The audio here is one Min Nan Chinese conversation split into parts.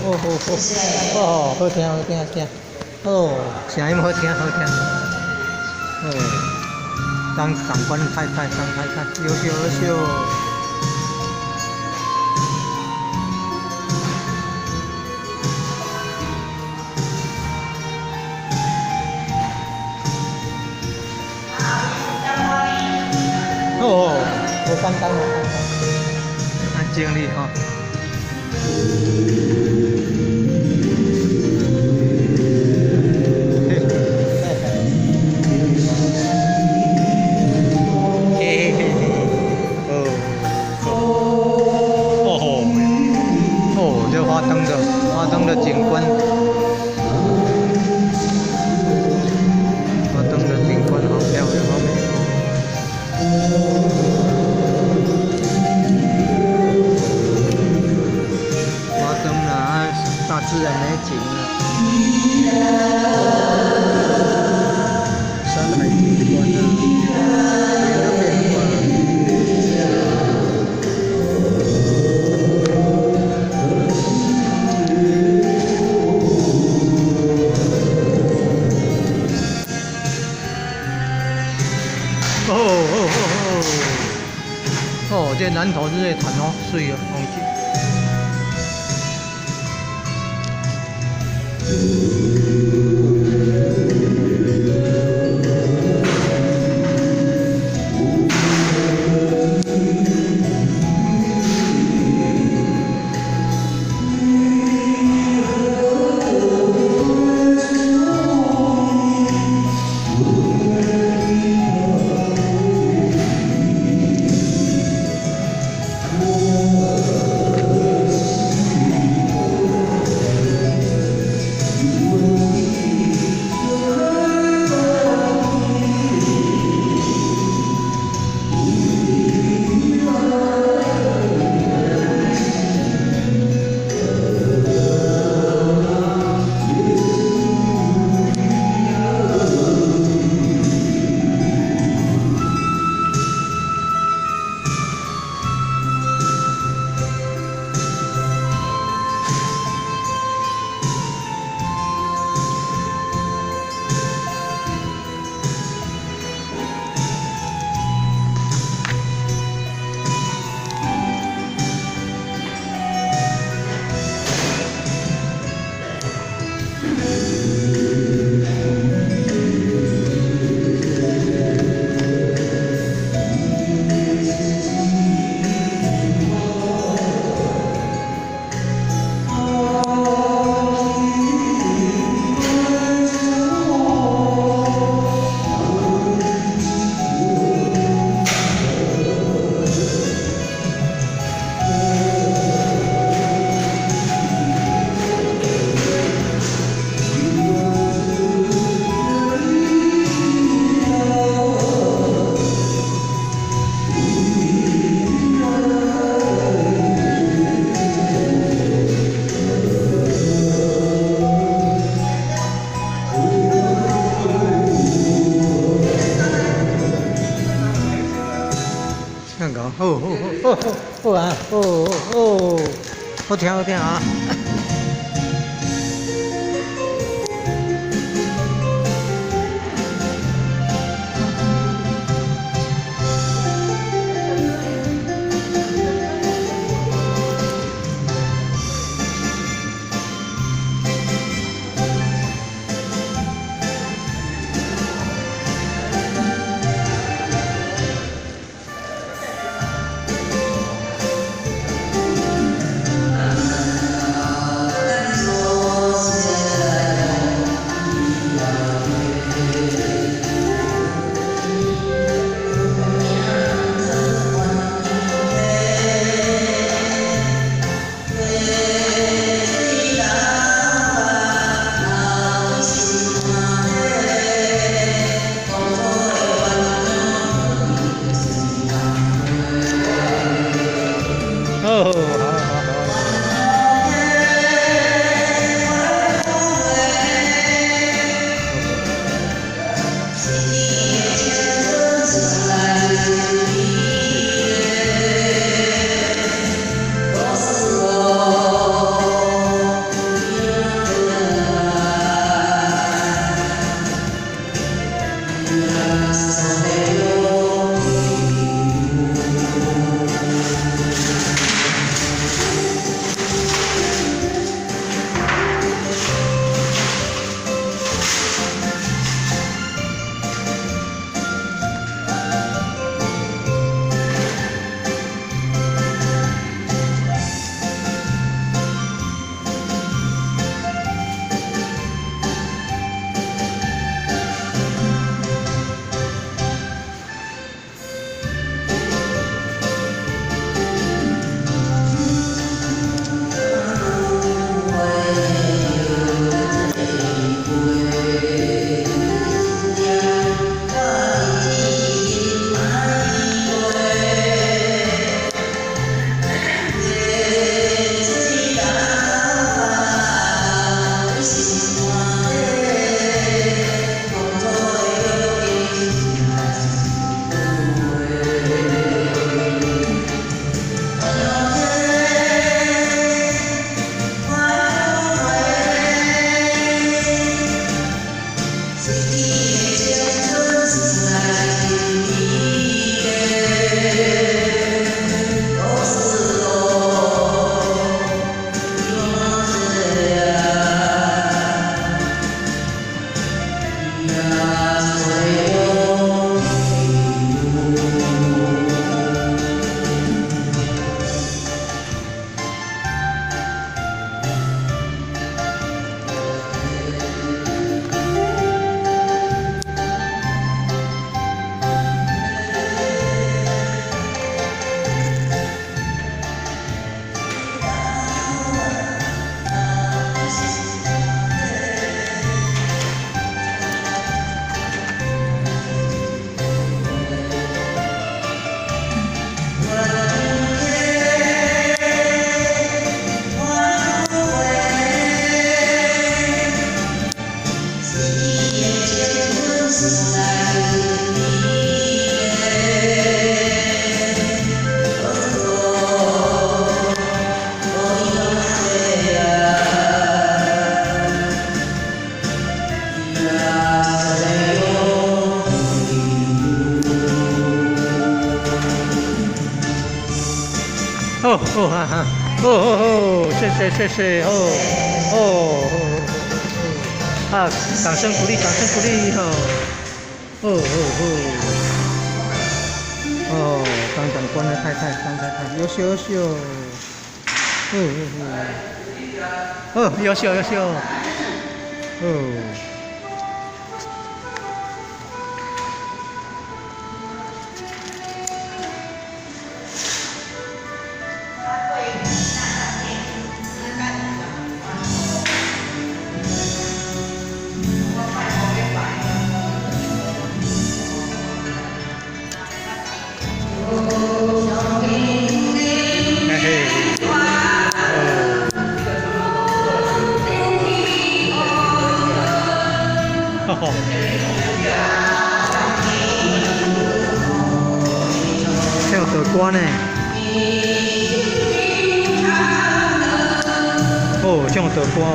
好好好，哦，好聽好聽聽，哦，聲音好聽好聽，哦，張長官太太，張太太，優秀優秀。哦，無簡單無簡單，啊，整理吼。嘿嘿嘿，哦，哦哦，這花燈的景觀，花燈的景觀好漂亮，好美。花燈啊，大自然的景啊，山海景觀啊，天的變化。哦哦哦哦！哦，這南投日月潭哦，水哦，風景。好好好好好啊，好好好聽好聽啊！好好哈哈，好好好，謝謝謝謝，好，哦，好，啊，掌聲鼓勵，掌聲鼓勵，好，好好好，哦，張長官的太太，張太太，優秀優秀，好好好，好，優秀優秀，好。嘿嘿，哦，哈哈，唱道歌呢？哦，唱道歌哦。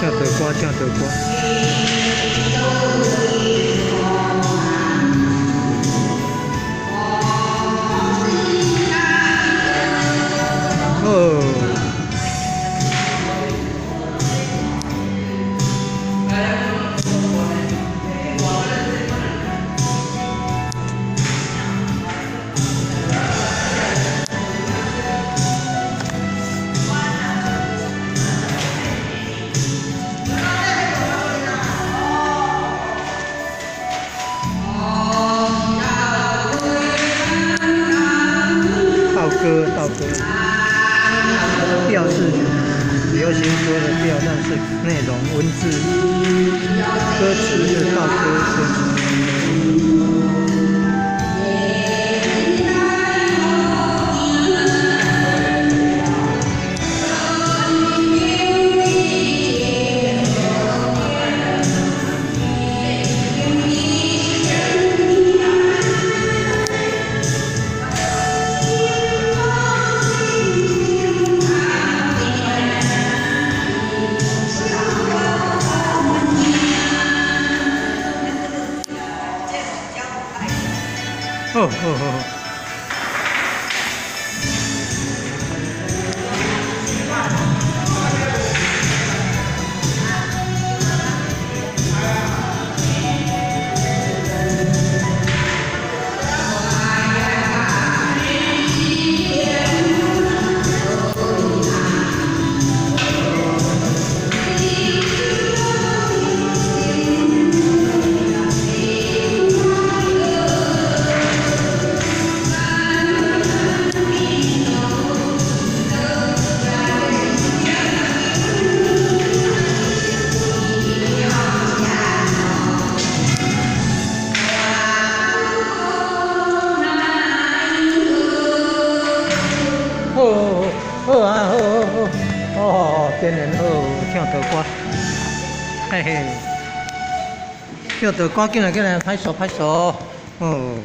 唱道歌，唱道歌。哦。道歌，道歌，調是流行歌的調，但是內容文字歌詞是道歌歌詞。哦哦哦。好，好啊，好好好，哦，天然好，唱道歌，嘿嘿，唱道歌，進來進來，拍手拍手，哦。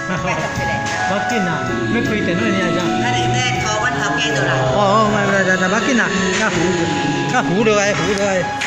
哈哈，無要緊啦，欲開電話爾啥？啊，你咧拖阮頭家就來。哦哦，無無無，無要緊啦，較扶較扶落來，扶落來。